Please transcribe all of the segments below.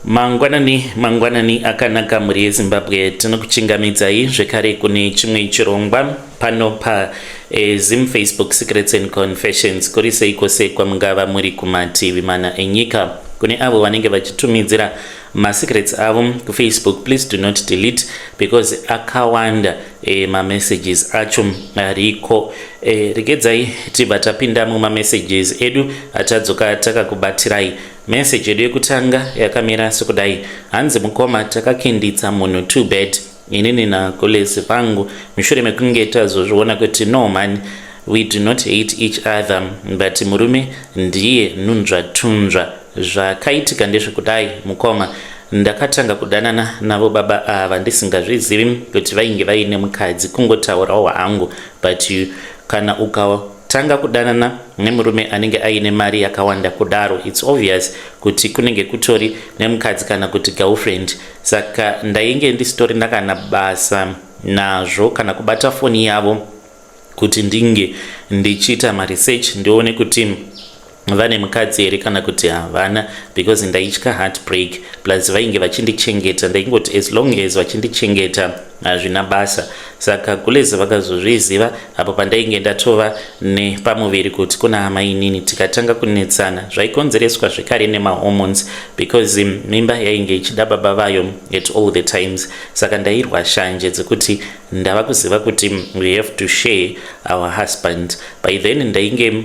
Mangwanani, mangwanani akanaka mhuri yeZimbabwe, tinokuchingamidzai zvekare kune chimwe chirongwa pano pa Zim Facebook Secrets and Confessions. Kuri sei kwose kwamungava muri kumativi mana enyika? Kune avo vanenge vachitumidzira masecrets avo kuFacebook, please do not delete because akawanda mamessages acho ariko. Regedzai tibva tapinda mumamessages edu atadzoka takakubatirai. Message yedu yekutanga yakamira sekudai, hanzi, "Mukoma, takakinditsa munhu too bad, inini nagolesi vangu, mushure mekunge tazozviona kuti no man, we do not hate each other, but murume ndiye nunzva tunzva. Zvakaitika ndezvekudai, mukoma, ndakatanga kudanana navo baba ava ndisingazvizivi kuti vainge vaine mukadzi, kungotaurawo hangu. But kana ukatanga kudanana nemurume anenge aine mari yakawanda kudaro, it's obvious kuti kunenge kutori nemukadzi kana kuti girlfriend. Saka ndainge ndisitorina kana basa nazvo, kana kubata foni yavo kuti ndinge ndichiita maresearch ndione kuti vane mukadzi here kana kuti havana, because ndaitya heartbreak. Plus vainge vachindichengeta, ndaingoti as long as vachindichengeta, hazvina basa. Saka gulezi vakazozviziva apo pandainge ndatova nepamuviri kuti kuna amainini. Tikatanga kunetsana, zvaikonzereswa zvekare nemahormones, because mimba yainge ichida baba vayo at all the times. Saka ndairwa shanje dzekuti ndava kuziva kuti we have to share our husband. By then ndainge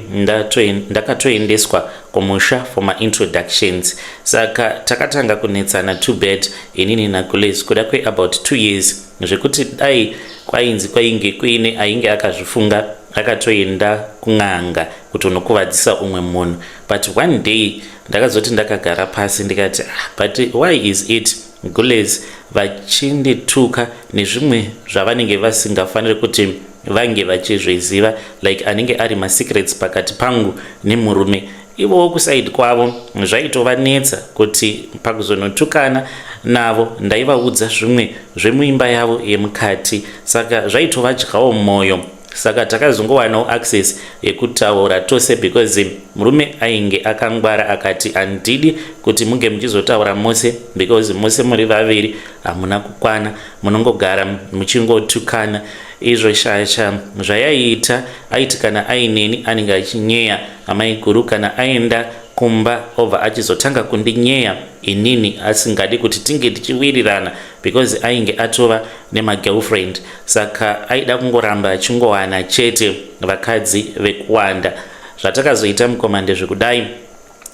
ndakatoendeswa kumusha for maintroductions. Saka takatanga kunetsana too bad, inini nagules, kuda kweabout 2 years, zvekuti dai kwainzi kwainge kuine ainge akazvifunga, akatoenda kun'anga kuti unokuvadzisa umwe munhu. But one day ndakazoti ndakagara pasi ndikati, 'Ah, but why is it gules vachindituka nezvimwe zvavanenge vasingafaniri kuti vange vachizviziva, like anenge ari masecrets pakati pangu nemurume? Ivowo kuside kwavo zvaitovanetsa kuti pakuzonotukana navo ndaivaudza zvimwe zvemuimba yavo yemukati, saka zvaitovadyawo mwoyo. Saka takazongowanawo access yekutaura tose, because murume ainge akangwara, akati handidi kuti munge muchizotaura mose, because mose muri vaviri hamuna kukwana, munongogara muchingotukana.' Izvo shasha zvayaiita, aiti kana aineni anenge achinyeya amaiguru, kana aenda kumba obva achizotanga kundinyeya inini, asingadi kuti tinge tichiwirirana, because ainge atova nemagirlfriend. Saka aida kungoramba achingowana chete vakadzi vekuwanda. Zvatakazoita, mukoma, ndezvekudai: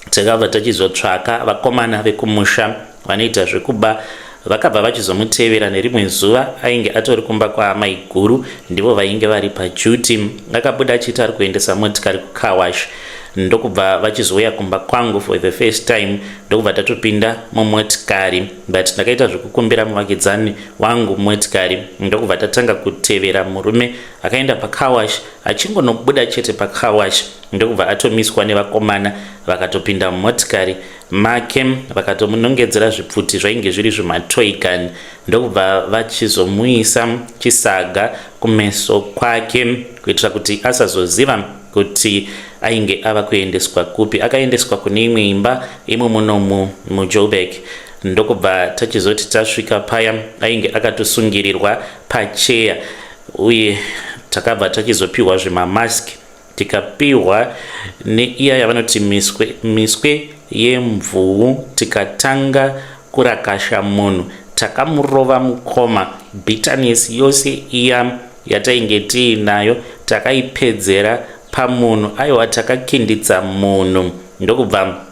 takabva tachizotsvaka vakomana vekumusha vanoita zvekuba. Vakabva vachizomutevera nerimwe zuva, ainge atori kumba kwaamaiguru, ndivo vainge vari paduty. Akabuda achiti ari kuendesa motikari kucarwash, ndokubva vachizouya kumba kwangu for the first time, ndokubva tatopinda mumotikari. But ndakaita zvekukumbira muvakidzani wangu motikari, ndokubva tatanga kutevera murume. Akaenda pacarwash, achingonobuda chete pacarwash, ndokubva atomiswa nevakomana, vakatopinda mumotikari make, vakatomunongedzera zvipfuti zvainge zviri zvimatoy gun, ndokubva vachizomuisa chisaga kumeso kwake kuitira kuti asazoziva kuti ainge ava kuendeswa kupi. Akaendeswa kune imwe imba imo munomu muJoburg, ndokubva tachizoti tasvika paya, ainge akatosungirirwa pacheya, uye takabva tachizopiwa zvimamask, tikapiwa neiya yavanoti miswe, miswe yemvuu, tikatanga kurakasha munhu. Takamurova, mukoma. Bitterness yose iya yatainge tiinayo takaipedzera pamunhu. Aiwa, takakinditsa munhu, ndokubva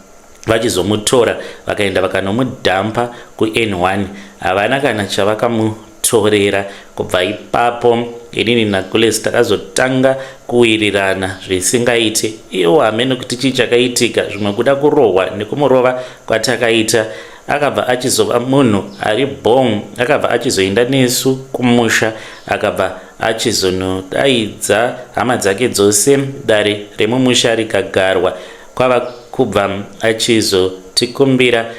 vachizomutora, vakaenda vakanomudhampa kuN1. Havana kana chavakamutorera. Kubva ipapo inini nagules takazotanga kuwirirana zvisingaiti. Iwo hamene kuti chii chakaitika, zvimwe kuda kurohwa nekumurova kwatakaita, akabva achizova munhu ari bong. Akabva achizoenda nesu kumusha, akabva achizonodaidza hama dzake dzose, dare remumusha rikagarwa, kwava kubva achizotikumbira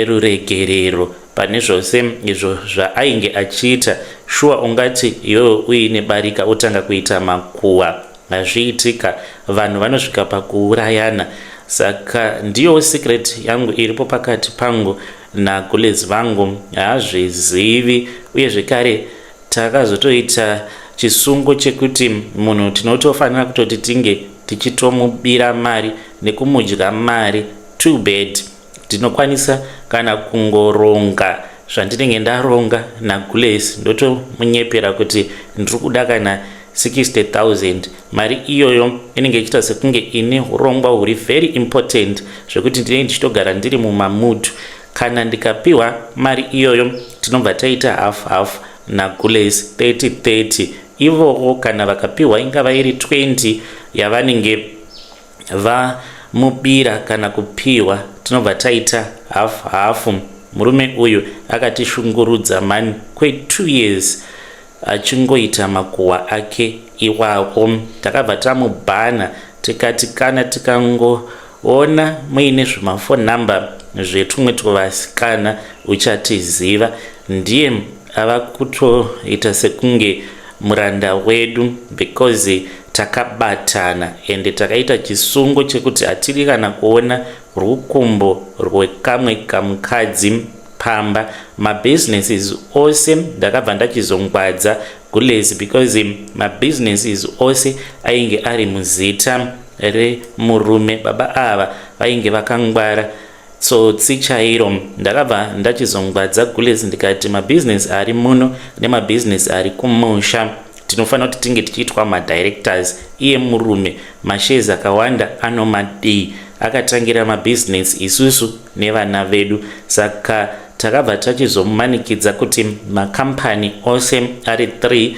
ruregerero pane zvose izvo zvaainge achiita. Shuwa, ungati iwewe uine barika utanga kuita makuhwa? Hazviitika, vanhu vanosvika pakuurayana. Saka ndiyo secret yangu iripo pakati pangu. nagulezi vangu haazvizivi. Uye zvekare takazotoita chisungo chekuti munhu tinotofanira kutoti tinge tichitomubira mari nekumudya mari. Too bad, ndinokwanisa kana kungoronga zvandinenge ndaronga naGules, ndotomunyepera kuti ndiri kuda kana 60,000. Mari iyoyo inenge ichiita sekunge ine urongwa huri very important, zvekuti ndinenge ndichitogara ndiri mumamutu. Kana ndikapiwa mari iyoyo, tinobva taita half half naGules, 30 30. Ivowo kana vakapiwa, ingava iri 20 yavanenge vamubira kana kupiwa, tinobva taita half half. Murume uyu akatishungurudza mani kwe2 years, achingoita makuhwa ake iwawo. Takabva tamubhana, tikati kana tikangoona muine zvimafone number zvetumwe tuvasikana, uchatiziva. Ndiye ava kutoita sekunge muranda wedu, because takabatana ende takaita chisungo chekuti hatiri kana kuona rukumbo rwekamwe kamukadzi pamba. Mabusinesses ose, ndakabva ndachizongwadza Gulesi, because mabusinesses ose ainge ari muzita remurume. Baba ava vainge vakangwara, tsotsi chairo. Ndakabva ndachizongwadza Gulesi, ndikati mabhizinesi ari muno nemabhizinesi ari kumusha, tinofanira kuti tinge tichiitwa madirectors. Iye murume mashares akawanda anomadii? Akatangira mabhizinesi isusu nevana vedu. Saka takabva tachizomanikidza kuti makambani ose ari 3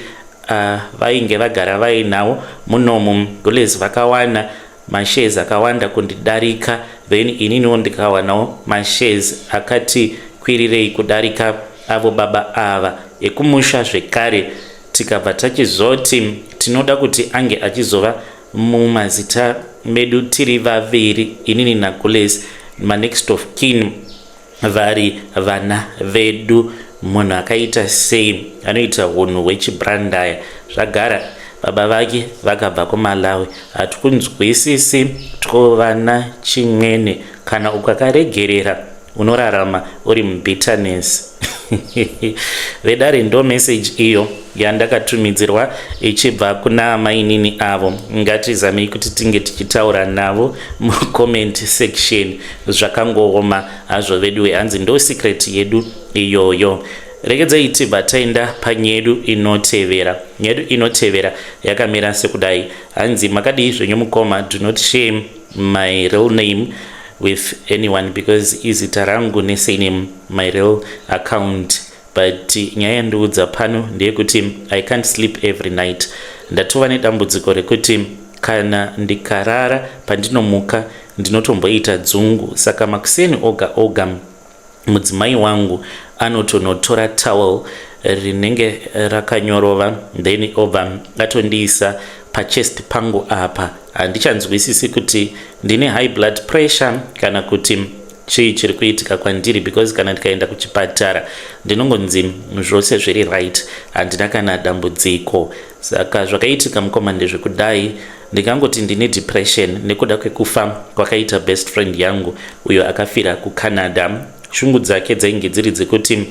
vainge vagara vainawo munomu, Gulesi vakawana mashares akawanda kundidarika, then ininiwo ndikawanawo mashares akati kwirirei kudarika avo baba ava ekumusha zvekare. Tikabva tachizoti tinoda kuti ange achizova mumazita medu tiri vaviri, inini naGules, manext of kin vari vana vedu. Munhu akaita sei, anoita unhu hwechibrandaya. Zvagara baba vake vakabva kuMalawi, hatikunzwisisi tovana chimwene. Kana ukakaregerera, unorarama uri mubitterness. Vedare, ndo message iyo yandakatumidzirwa ichibva kuna mainini avo. Ngatizamei kuti tinge tichitaura navo mucomment section. Zvakangooma hazvo veduwe. Hanzi ndo secret yedu iyoyo. Regedzai tibva taenda panyedu inotevera. Nyedu inotevera yakamira sekudai. Hanzi, "Makadii zvenyu mukoma? Do not share my real name with anyone because izita rangu nesurname, my real account. But nyaya yandiudza pano ndeyekuti I can't sleep every night. Ndatova nedambudziko rekuti kana ndikarara, pandinomuka ndinotomboita dzungu. Saka makuseni oga oga mudzimai wangu anotonotora towel rinenge rakanyorova, then obva atondiisa pachest pangu apa. Handichanzwisisi kuti ndine high blood pressure kana kuti chii chiri kuitika kwandiri, because kana ndikaenda kuchipatara ndinongonzi zvose zviri right, handina kana dambudziko. Saka zvakaitika mukoma ndezvekudai: ndingangoti ndine depression nekuda kwekufa kwakaita best friend yangu uyo akafira kuCanada. Shungu dzake dzainge dziri dzekuti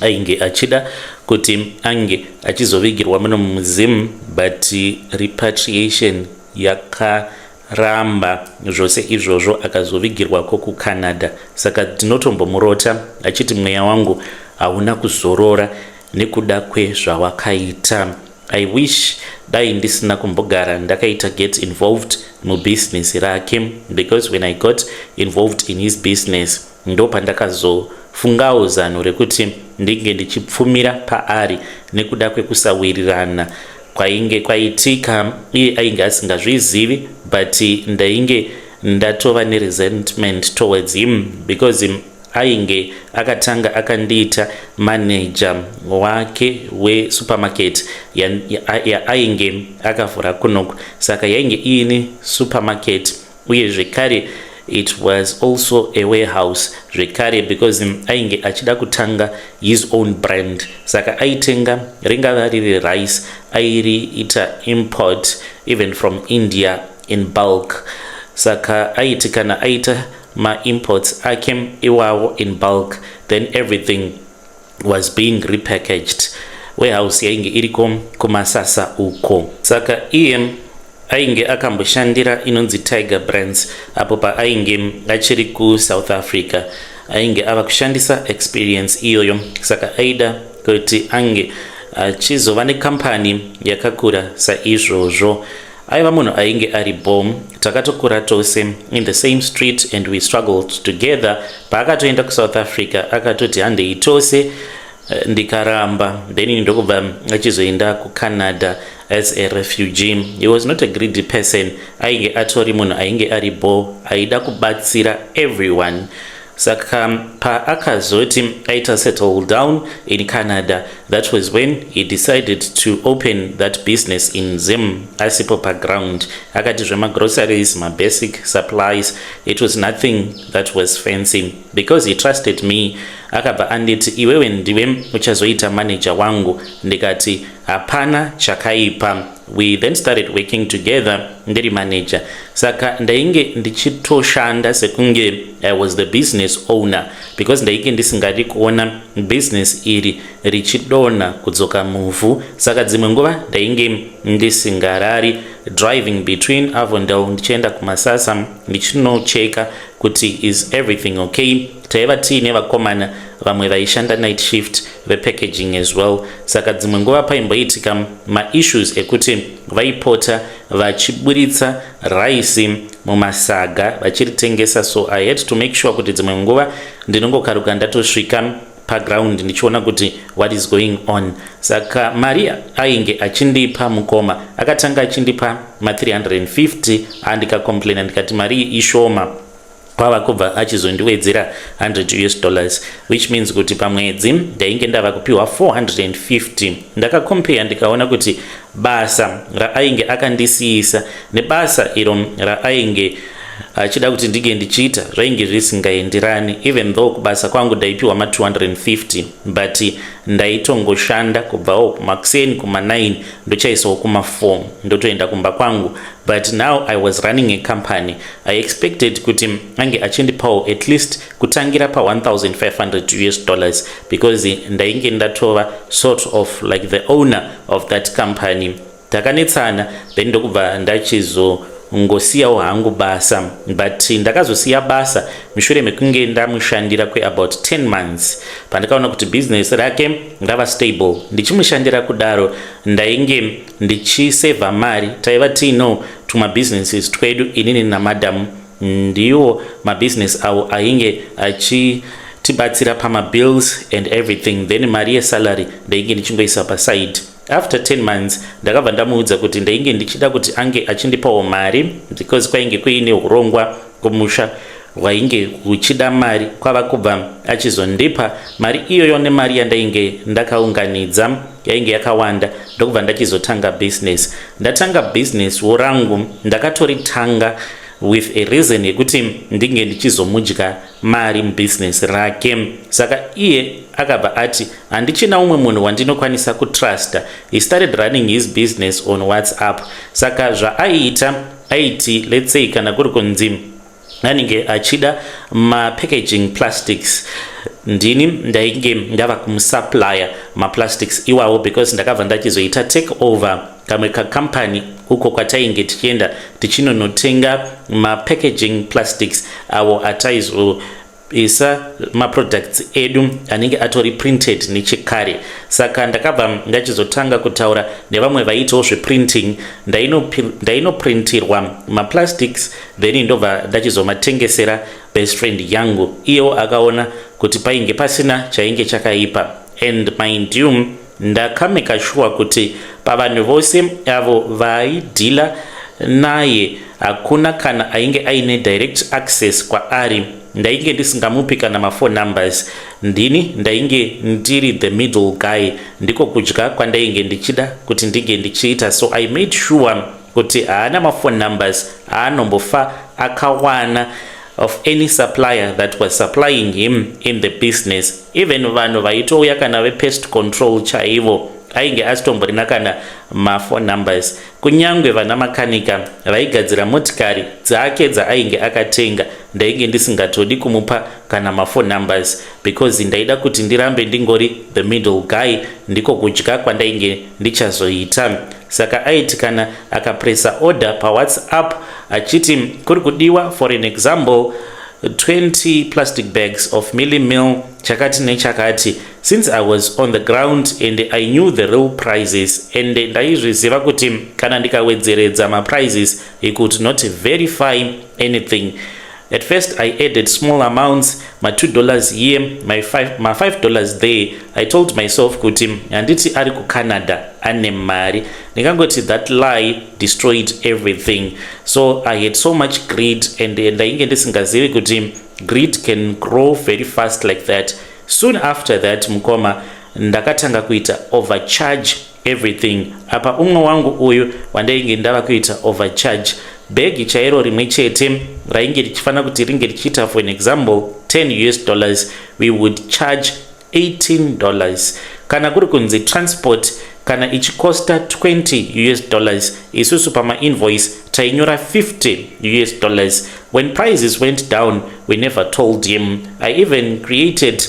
ainge achida kuti ange achizovigirwa muno muZim, but repatriation yakaramba zvose izvozvo, akazovigirwako kuCanada. Saka tinotombomurota achiti, 'Mweya wangu hauna kuzorora nekuda kwezvawakaita. I wish dai ndisina kumbogara ndakaita get involved mubusiness rake, because when I got involved in his business, ndo pandakazofungawo zano rekuti ndinge ndichipfumira paari. Nekuda kwekusawirirana kwainge kwaitika, iye ainge asingazvizivi, but ndainge ndatova neresentment towards him because ainge akatanga akandiita manager wake wesupermarket yaainge akavhura kunoku. Saka yainge iine supermarket, uye zvekare it was also a warehouse zvekare, because ainge achida kutanga his own brand. Saka aitenga, ringava riri rice, airiita import even from India in bulk. Saka aiti kana aita maimports ake iwawo in bulk, then everything was being repackaged. Warehouse yainge iriko kuMasasa uko. Saka iye ainge akamboshandira inonzi Tiger Brands apo paainge achiri kuSouth Africa. Ainge ava kushandisa experience iyoyo, saka aida kuti ange achizova nekambani yakakura saizvozvo. Aiva munhu ainge ari bom. Takatokura tose in the same street and we struggled together. Paakatoenda kuSouth Africa, akatoti handei tose, ndikaramba. Then ndokubva achizoenda kuCanada as a refugee. He was not a greedy person. Ainge atori munhu ainge ari bo, aida kubatsira everyone. Saka paakazoti aita settle down in Canada, that was when he decided to open that business in Zim asipo paground. Akati zvemagroceries, mabasic supplies. It was nothing that was fancy. Because he trusted me, akabva anditi, "Iwewe ndiwe uchazoita manager wangu." Ndikati hapana chakaipa. We then started working together ndiri manager. Saka ndainge ndichitoshanda sekunge I was the business owner, because ndainge ndisingadi kuona business iri richidonha kudzoka muvhu. Saka dzimwe nguva ndainge ndisingarari, driving between Avondale ndichienda kuMasasa, ndichinocheka kuti is everything okay. Taiva tiine vakomana vamwe vaishanda night shift vepackaging as well. Saka dzimwe nguva paimboitika maissues ekuti vaipota vachiburitsa raisi mumasaga vachiritengesa, so I had to make sure kuti dzimwe nguva ndinongokaruka ndatosvika paground ndichiona kuti what is going on. Saka mari ainge achindipa mukoma, akatanga achindipa ma350. Andikacomplaina, ndikati mari ishoma. Kwava kubva achizondiwedzera 100 US dollars, which means kuti pamwedzi ndainge ndava kupiwa 450. Ndakakompeya, ndikaona kuti basa raainge akandisiyisa nebasa iro raainge achida kuti ndinge ndichiita zvainge zvisingaenderani. Even though kubasa kwangu ndaipiwa ma250, but ndaitongoshanda kubvawo kumakuseni kuma9, ndochaisawo kuma4, ndotoenda kumba kwangu. But now I was running a company. I expected kuti ange achindipawo at least kutangira pa1500 US dollars, because ndainge ndatova sort of like the owner of that company. Takanetsana, then ndokubva ndachizo ngosiyawo hangu basa. But ndakazosiya basa mushure mekunge ndamushandira kweabout 10 months, pandakaona kuti bhizinesi rake rava stable. Ndichimushandira kudaro, ndainge ndichisevha mari. Taiva tiino tumabhizinesis twedu inini namadhamu. Ndiwo mabhizinesi avo ainge achitibatsira pamabills and everything. Then mari yesalary ndainge ndichingoisa paside. After 10 months ndakabva ndamuudza kuti ndainge ndichida kuti ange achindipawo mari, because kwainge kuine urongwa kumusha hwainge huchida mari. Kwava kubva achizondipa mari iyoyo nemari yandainge ndakaunganidza yainge yakawanda, ndokubva ndachizotanga business. Ndatanga business wo rangu, ndakatoritanga with a reason yekuti ndinge ndichizomudya mari mubhizinesi rake. Saka iye akabva ati handichina umwe munhu wandinokwanisa kutrusta. He started running his business on WhatsApp. Saka zvaaiita, aiti, let's say kana kuri kunzi anenge achida mapackaging plastics, ndini ndainge ndava kumusupplya maplastics iwawo, because ndakabva ndachizoita take over kamwe kakampani uko kwatainge tichienda tichinonotenga mapackaging plastics avo ataizoisa maproducts edu anenge atori printed nechekare. Saka ndakabva ndachizotanga kutaura nevamwe vaitawo zveprinting. Ndainoprintirwa maplastics, then ndobva ndachizomatengesera best friend yangu. Iyewo akaona kuti painge pasina chainge chakaipa. And mind you, ndakameka sure kuti pavanhu vose avo vaidhila naye, hakuna kana ainge aine direct access kwaari. Ndainge ndisingamupi kana maphone numbers. Ndini ndainge ndiri the middle guy. Ndiko kudya kwandainge ndichida kuti ndinge ndichiita. So I made sure kuti haana maphone numbers aanombofa akawana of any supplier that was supplying him in the business. Even vanhu vaitouya kana vepest control chaivo, ainge asitomborina kana maphone numbers. Kunyange vana makanika vaigadzira motikari dzake dzaainge akatenga, Ndainge ndisingatodi kumupa kana maphone numbers because ndaida kuti ndirambe ndingori the middle guy. Ndiko kudya kwandainge ndichazoita. Saka aiti kana akapresa order paWhatsApp achiti kuri kudiwa, for an example, 20 plastic bags of mealie meal, chakati nechakati, since I was on the ground and I knew the real prices and ndaizviziva kuti kana ndikawedzeredza maprices, he could not verify anything. At first I added small amounts, ma $2 here, ma $5 there. I told myself kuti handiti ari kuCanada, ane mari. Ndingangoti that lie destroyed everything. So I had so much greed and ndainge ndisingazivi kuti greed can grow very fast like that. Soon after that, mukoma, ndakatanga kuita overcharge everything. Apa umwe wangu uyu wandainge ndava kuita overcharge, bhegi chairo rimwe chete rainge richifanira kuti ringe richiita, for an example, $10 US, we would charge $18. Kana kuri kunzi transport kana ichikosta $20 US, isusu pamainvoice tainyora $50 US. When prices went down, we never told him. I even created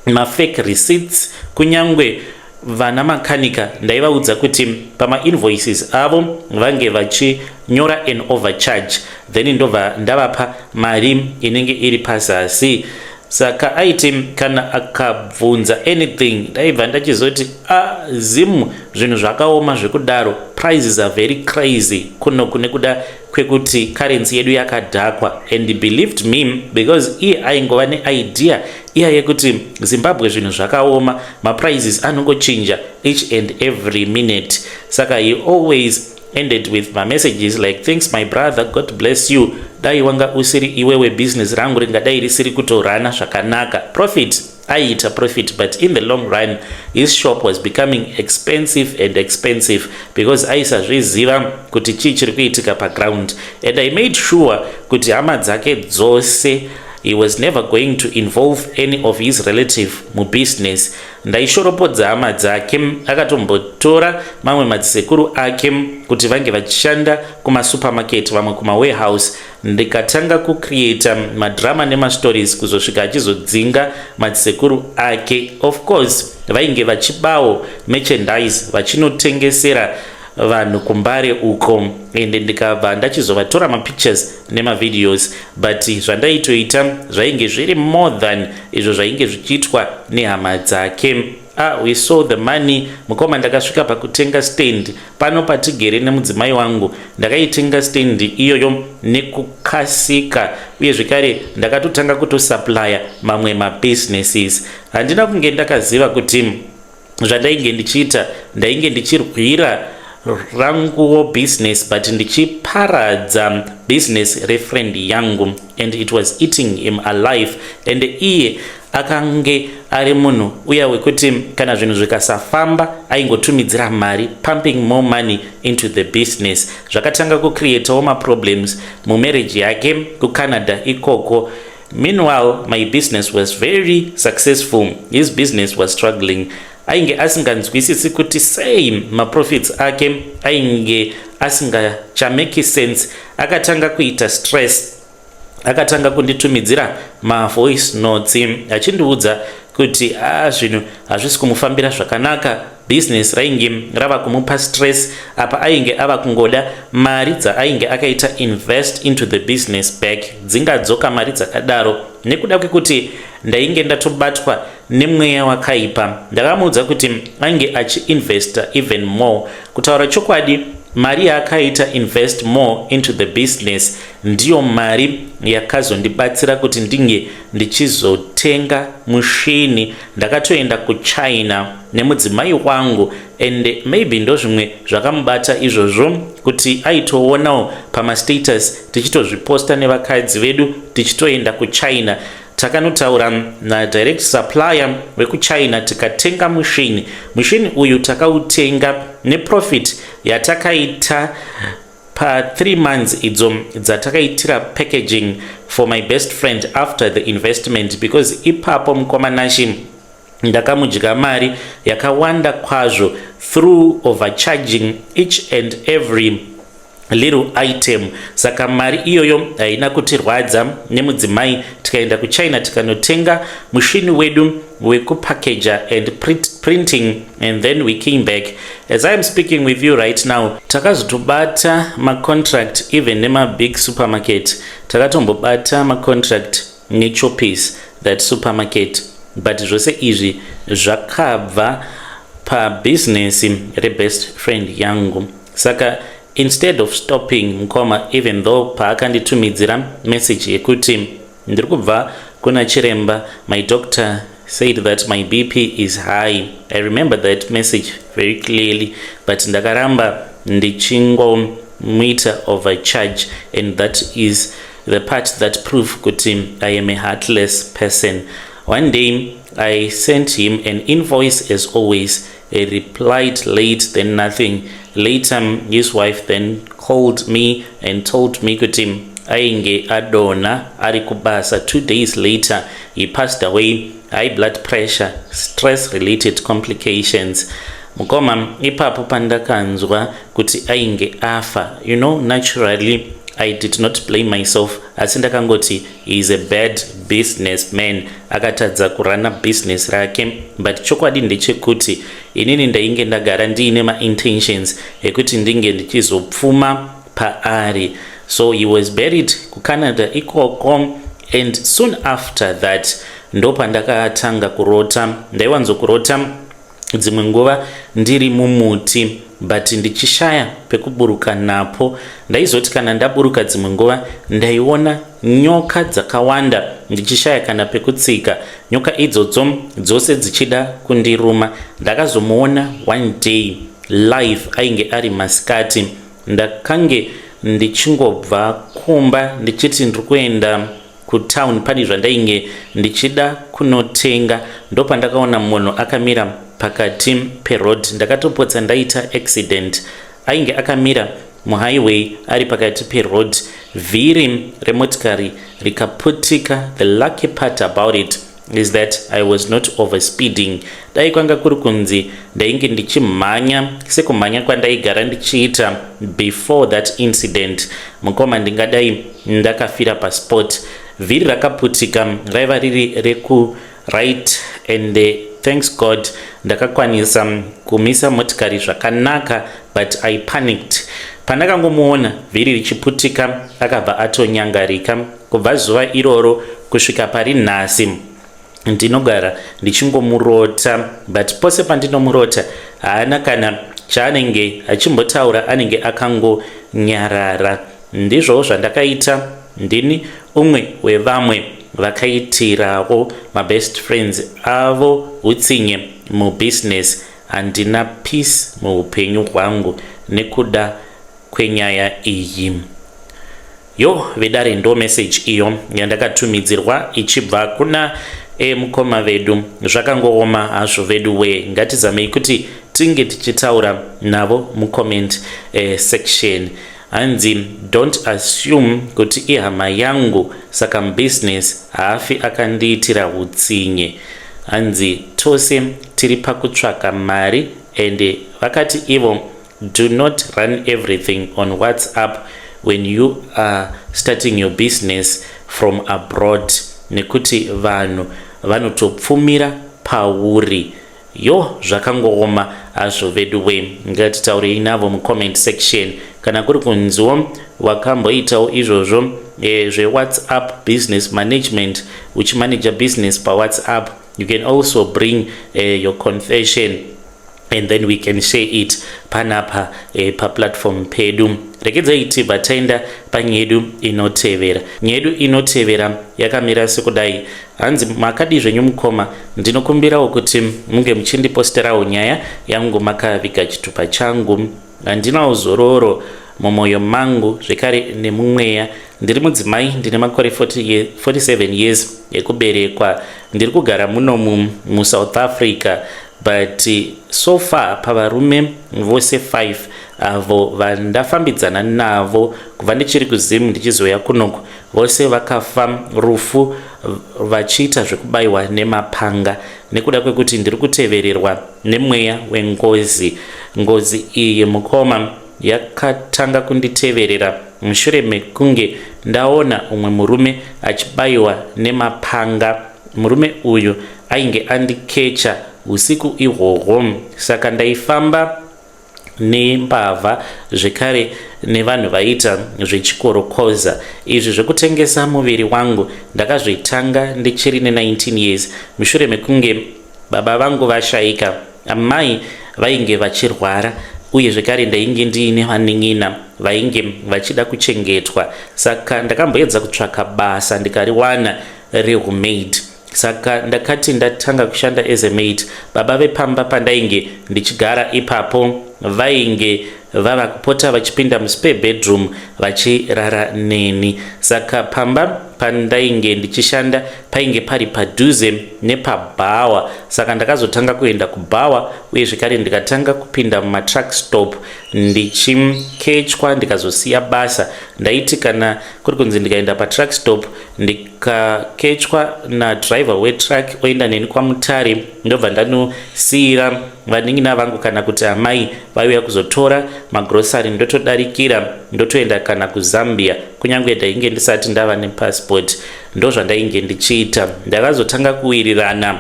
mafake receipts. Kunyangwe vana makanika ndaivaudza kuti pamainvoices avo vange vachinyora an overcharge, then ndobva ndavapa mari inenge iri pazasi. Saka aiti kana akabvunza anything, ndaibva ndachizoti, "A ah, Zim zvinhu zvakaoma zvekudaro. Prices are very crazy kuno kune kuda kwekuti currency yedu yakadhakwa." And believed me, because iye aingova neidea iya yekuti Zimbabwe zvinhu zvakaoma, maprices anongochinja each and every minute. Saka he always ended with mamessages like, "Thanks, my brother. God bless you. Dai wanga usiri iwewe, business rangu ringadai risiri kutorana zvakanaka." Profit aiita profit, but in the long run his shop was becoming expensive and expensive because aisazviziva kuti chii chiri kuitika paground. And I made sure kuti hama dzake dzose, he was never going to involve any of his relative mubusiness. Ndaishoropodza hama dzake. Akatombotora mamwe madzisekuru ake kuti vange vachishanda kumasupermarket, vamwe kumawarehouse. Ndikatanga kucreata madrama nemastories kuzosvika achizodzinga madzisekuru ake. Of course vainge vachibawo merchandise vachinotengesera vanhu kuMbare uko, ende ndikabva ndachizovatora mapictures nemavideos, but zvandaitoita zvainge zviri more than izvo zvainge zvichiitwa nehama dzake. Ah, we saw the money, mukoma. Ndakasvika pakutenga stand pano patigere nemudzimai wangu. Ndakaitenga stand iyoyo nekukasika, uye zvekare ndakatotanga kutosupplya mamwe mabusinesses. Handina kunge ndakaziva kuti zvandainge ndichiita, ndainge ndichirwira ranguwo business but ndichiparadza business refriend yangu, and it was eating him alive. And iye akange ari munhu uya wekuti kana zvinhu zvikasafamba aingotumidzira mari, pumping more money into the business. Zvakatanga kucreatawo maproblems mumarriage yake kuCanada ikoko. Meanwhile, my business was very successful, his business was struggling. Ainge asinganzwisisi kuti sei maprofits ake ainge asingachameki sense. Akatanga kuita stress, akatanga kunditumidzira mavoice notes achindiudza kuti a zvinhu hazvisi kumufambira zvakanaka, bhizinesi rainge rava kumupa stress. Apa ainge ava kungoda mari dzaainge akaita invest into the business back. Dzingadzoka mari dzakadaro? Nekuda kwekuti ndainge ndatobatwa nemweya wakaipa, ndakamuudza kuti ainge achiinvesta even more. Kutaura chokwadi, mari yaakaita invest more into the business ndiyo mari yakazondibatsira kuti ndinge ndichizotenga mushini. Ndakatoenda kuChina nemudzimai wangu, and maybe ndo zvimwe zvakamubata izvozvo, kuti aitoonawo pamastatus tichitozviposta nevakadzi vedu tichitoenda kuChina. Takanotaura nadirect supplier wekuChina, tikatenga mushini. Mushini uyu takautenga neprofit yatakaita pa3 months idzo dzatakaitira packaging for my best friend after the investment, because ipapo, mukoma Nashi, ndakamudya mari yakawanda kwazvo through overcharging each and every Little item. Saka mari iyoyo haina kutirwadza nemudzimai, tikaenda kuChina tikanotenga mushini wedu wekupackager and printing, and then we came back. As I am speaking with you right now, takazotobata macontract even nemabig supermarket. Takatombobata macontract neChoppies, that supermarket, but zvose izvi zvakabva pabhizinesi rebest friend yangu. Saka instead of stopping mukoma, even though paakanditumidzira message yekuti ndiri kubva kuna chiremba, my doctor said that my BP is high, I remember that message very clearly, but ndakaramba ndichingomuita overcharge, and that is the part that prove kuti I am a heartless person. One day I sent him an invoice as always. He replied late, then nothing. Later his wife then called me and told me kuti ainge adonha ari kubasa. 2 days later he passed away, high blood pressure, stress related complications. Mukoma, ipapo pandakanzwa kuti ainge afa, naturally I did not blame myself, asi ndakangoti he is a bad businessman, akatadza kurana business rake. But chokwadi ndechekuti inini ndainge ndagara ndiine maintentions ekuti ndinge ndichizopfuma paari. So he was buried kuCanada ikoko, and soon after that ndopandakatanga kurota. Ndaiwanzokurota dzimwe nguva ndiri mumuti, but ndichishaya pekuburuka napo. Ndaizoti kana ndaburuka, dzimwe nguva ndaiona nyoka dzakawanda, ndichishaya kana pekutsika, nyoka idzodzo dzose dzichida kundiruma. Ndakazomuona one day live, ainge ari masikati. Ndakange ndichingobva kumba ndichiti ndiri kuenda kutown, pane zvandainge ndichida kunotenga. Ndopandakaona munhu akamira pakati peroad. Ndakatopotsa ndaita accident. Ainge akamira muhighway ari pakati peroad, vhiri remotikari rikaputika. The lucky part about it is that I was not overspeeding. Dai kwanga kuri kunzi ndainge ndichimhanya sekumhanya kwandaigara ndichiita before that incident, mukoma, ndingadai ndakafira paspot. Vhiri rakaputika raiva riri reku right, and thanks God ndakakwanisa kumisa motikari zvakanaka, but I panicked. Pandakangomuona vhiri richiputika, akabva atonyangarika. Kubva zuva iroro kusvika pari nhasi ndinogara ndichingomurota, but pose pandinomurota haana kana chaanenge achimbotaura, anenge akangonyarara. Ndizvowo zvandakaita. Ndini umwe wevamwe vakaitirawo mabest friends avo utsinye mubusiness. Handina peace muupenyu hwangu nekuda kwenyaya iyi. Yo vedare, ndo message iyo yandakatumidzirwa ichibva kuna mukoma vedu. Zvakangooma hazvo vedu we. Ngatizamei kuti tinge tichitaura navo mucomment section. Hanzi, "Don't assume kuti ihama yangu saka mubusiness haafi akandiitira utsinye." Hanzi tose tiri pakutsvaka mari, and vakati ivo, "Do not run everything on WhatsApp when you are starting your business from abroad, nekuti vanhu vanotopfumira pauri." Yo, zvakangooma hazvo vedu we. Ngatitaurei navo mucomment section. Kana kuri kunziwo wakamboitawo izvozvo zveWhatsApp business management, uchimanager business paWhatsApp, you can also bring your confession and then we can share it panapa paplatform pedu. Regedzai tibva taenda panyaya yedu inotevera. Nyaya yedu inotevera yakamira sekudai. Hanzi, "Makadi zvenyu mukoma? Ndinokumbirawo kuti munge muchindiposterawo nyaya yangu makaviga chitupa changu. Handinawo zororo mumwoyo mangu zvekare nemumweya. Ndiri mudzimai, ndine makore 47 years ekuberekwa. Ndiri kugara muno muSouth Africa, but so far pavarume vose 5 avo vandafambidzana navo kubva ndichiri kuZimu ndichizoya kunoku, vose vakafa rufu vachiita zvekubayiwa nemapanga, nekuda kwekuti ndiri kutevererwa nemweya wengozi. Ngozi iyi, mukoma, yakatanga kunditeverera mushure mekunge ndaona umwe murume achibayiwa nemapanga. Murume uyu ainge andikecha usiku ihwohwo saka ndaifamba nembavha zvekare nevanhu vaiita zvechikorokoza. Izvi zvekutengesa muviri wangu ndakazvitanga ndichiri ne19 years mushure mekunge baba vangu vashaika. Amai vainge vachirwara uye zvekare ndainge ndiine vanin'ina vainge vachida kuchengetwa saka ndakamboedza kutsvaka basa ndikariwana rehumaid. Saka ndakati ndatanga kushanda as a maid, baba vepamba pandainge ndichigara ipapo vainge vava kupota vachipinda muspare bedroom vachirara neni. Saka pamba pandainge ndichishanda painge pari padhuze nepabhawa, saka ndakazotanga kuenda kubhawa uye zvekare ndikatanga kupinda mumatruck stop ndichikechwa ndikazosiya basa. Ndaiti kana kuri kunzi ndikaenda patruck stop ndikakechwa nadriver wetruck oenda neni kwaMutare, ndobva ndanosiyira vanin'ina vangu kana kuti amai vaiuya kuzotora magrosari, ndotodarikira ndotoenda kana kuZambia, kunyange ndainge ndisati ndava nepassport. Ndozvandainge ndichiita. Ndakazotanga kuwirirana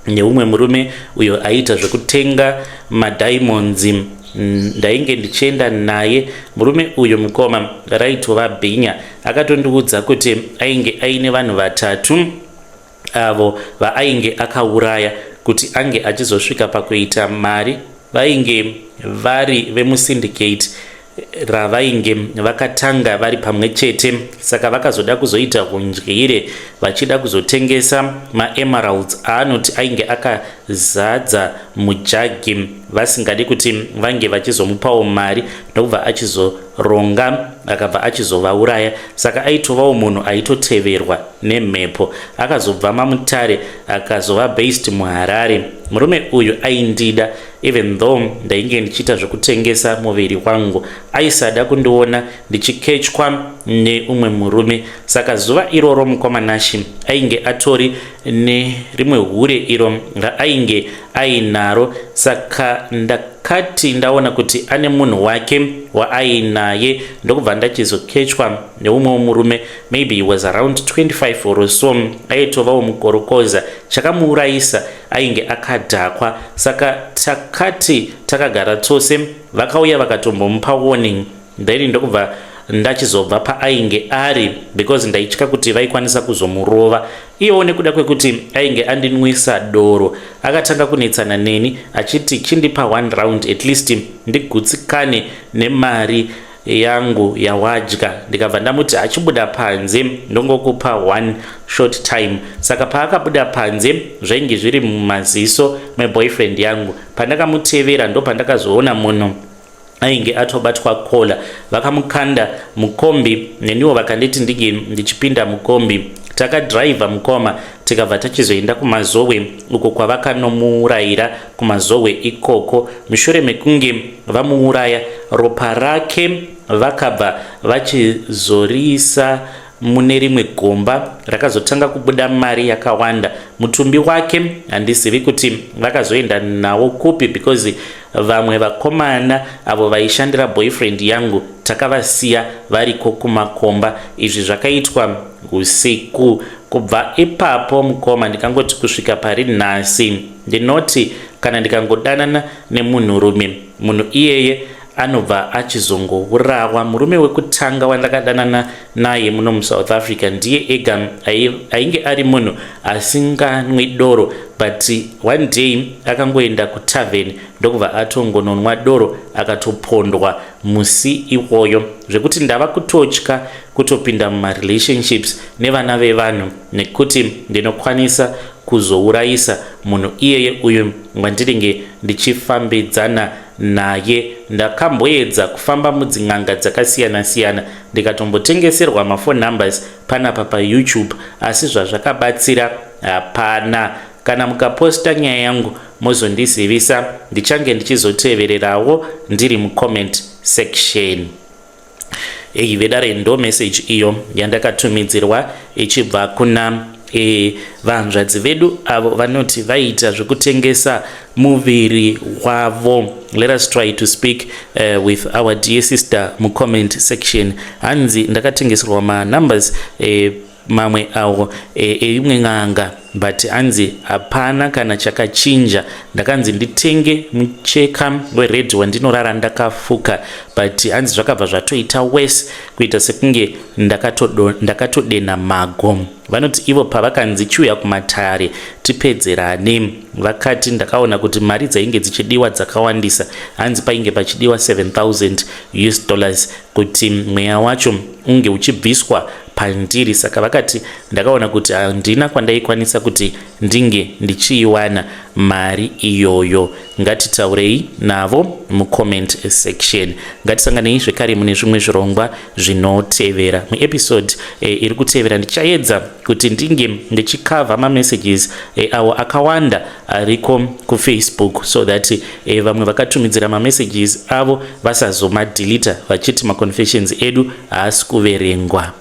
neumwe murume uyo aiita zvekutenga madiamonds. Ndainge ndichienda naye. Murume uyu mukoma raitova bhinya. Akatondiudza kuti ainge aine vanhu vatatu avo vaainge akauraya kuti ange achizosvika pakuita mari. Vainge vari vemusyndicate ravainge vakatanga vari pamwe chete, saka vakazoda kuzoita undyire vachida kuzotengesa maemeralds aanoti ainge akazadza mujagi, vasingadi kuti vange vachizomupawo mari, ndokubva achizoronga akabva achizovauraya. Saka aitovawo munhu aitoteverwa nemhepo. Akazobva maMutare akazova based muHarare. Murume uyu aindida even though ndainge ndichiita zvekutengesa muviri wangu. Aisada kundiona ndichikechwa neumwe murume. Saka zuva iroro mukomanashi ainge atori nerimwe hure iro raainge ainaro. Saka ndakati ndaona kuti ane munhu wake waainaye, ndokubva ndachizokechwa neumwewo murume. Maybe he was around 25 or so, aitovawo mukorokoza. Chakamuurayisa ainge akadhakwa. Saka takati takagara tose, vakauya vakatombomupa warning, then ndokubva ndachizobva paainge ari because ndaitya kuti vaikwanisa kuzomurova. Iyewo nekuda kwekuti ainge andinwisa doro, akatanga kunetsana neni achiti chindipa one round at least ndigutsikane nemari yangu yawadya. Ndikabva ndamuti achibuda panze ndongokupa one short time. Saka paakabuda panze zvainge zviri mumaziso meboyfriend yangu. Pandakamutevera ndopandakazoona munhu ainge atobatwa kola, vakamukanda mukombi. Neniwo vakanditi ndinge ndichipinda mukombi. Takadhiraivha mukoma, tikabva tachizoenda kuMazowe uko kwavakanomuurayira kuMazowe ikoko. Mushure mekunge vamuuraya, ropa rake vakabva vachizoriisa mune rimwe gomba rakazotanga kubuda mari yakawanda. Mutumbi wake handizivi kuti vakazoenda nawo kupi because vamwe vakomana avo vaishandira boyfriend yangu takavasiya variko kumakomba. Izvi zvakaitwa usiku. Kubva ipapo mukoma, ndikangoti kusvika pari nhasi, ndinoti kana ndikangodanana nemunhurume, munhu iyeye anobva achizongourawa. Murume wekutanga wandakadanana naye muno muSouth Africa ndiye ega ainge ari munhu asinganwi doro, but one day akangoenda kutavern ndokubva atongononwa doro akatopondwa musi iwoyo, zvekuti ndava kutotya kutopinda mumarelationships nevana vevanhu nekuti ndinokwanisa kuzourayisa munhu iyeye uyu wandinenge ndichifambidzana naye. Ndakamboedza kufamba mudzin'anga dzakasiyana-siyana, ndikatombotengeserwa maphone numbers panapa paYouTube, asi zvazvakabatsira hapana. Kana mukaposta nyaya yangu mozondizivisa, ndichange ndichizotevererawo ndiri mucomment section. Ei vedare, ndo message iyo yandakatumidzirwa ichibva kuna e, vanzvadzi vedu avo vanoti vaiita zvekutengesa muviri wavo. Let us try to speak with our dear sister mucomment section. Hanzi ndakatengeserwa manumbers mamwe awo eimwe n'anga, but hanzi hapana kana chakachinja. Ndakanzi nditenge mucheka wered wandinorara ndakafuka, but hanzi zvakabva zvatoita worse, kuita sekunge ndakatodena mago. Vanoti ivo pavakanzi chiuya kumatare tipedzerane, vakati ndakaona kuti mari dzainge dzichidiwa dzakawandisa. Hanzi painge pachidiwa 7000 US dollars kuti mweya wacho unge uchibviswa pandiri. Saka vakati ndakaona kuti handina kwandaikwanisa kuti ndinge ndichiiwana mari iyoyo. Ngatitaurei navo mucomment section. Ngatisanganei zvekare mune zvimwe zvirongwa zvinotevera. Muepisode iri kutevera ndichaedza kuti ndinge ndichicover mamessages awo akawanda ariko kuFacebook, so that vamwe vakatumidzira mamessages avo vasazomadelete vachiti maconfessions edu haasi kuverengwa.